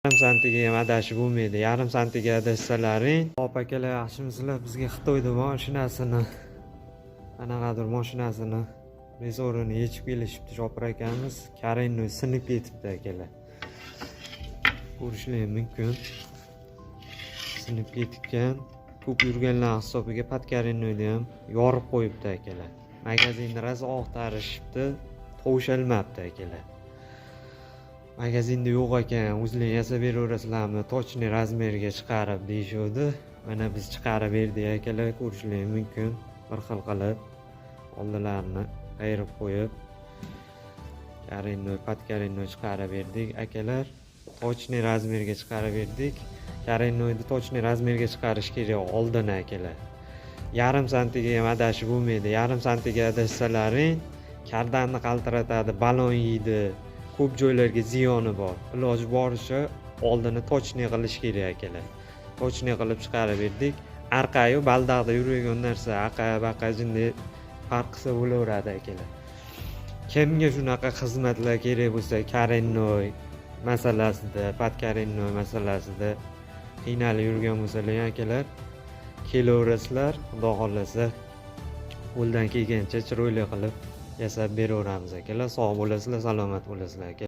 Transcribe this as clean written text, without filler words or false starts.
Yarim santiga ham adashib bo'lmaydi. Yarim santiga adashsalaring. Hop, akalar, yaxshimisizlar? Bizga Xitoyda mashinasini, qanaqadir mashinasini rezorini yechib kelishibdi shopir akamiz. Коренной sinib ketibdi, akalar. Ko'rishlar mumkin. Sinib ketgan. Ko'p yurganlar hisobiga подкоренной ni ham yorib qo'yibdi, akalar. Magazinni rosa oqtarishibdi, tovushalmabdi, akalar. Magazinda yo'q ekan, o'zlaring yasab beraverasizlarmi, точный размер ga chiqarib, deyishuvdi. Mana biz chiqarib berdik, akalar, ko'rishlar mumkin. Bir xil qilib oldilarini qayirib qo'yib, коренной, подкоренной chiqarib berdik, akalar. Точный размер ga chiqarib berdik. Коренной ni точный размер ga chiqarish kerak oldini, akalar. Yarim santiga ham adashib bo'lmaydi. Yarim santiga adashsalaring, kardanni qaltiratadi, balon yeydi. Ko'p joylarga ziyoni bor. Iloji boricha oldini точный qilish kerak, akalar. Точный qilib chiqarib berdik. Arqayu baldaqda yuradigan narsa, aqa baqa jinday farq qilsa bo'laveradi, akalar. Kimga shunaqa xizmatlar kerak bo'lsa, коренной masalasida, подкоренной masalasida qiynalib yurgan bo'lsalar, akalar, kelaverasizlar. Xudo xohlasa, qo'ldan kelgancha chiroyli qilib yasab beraveramiz, akalar. Sog' bo'lasizlar, salomat bo'lasizlar, aka.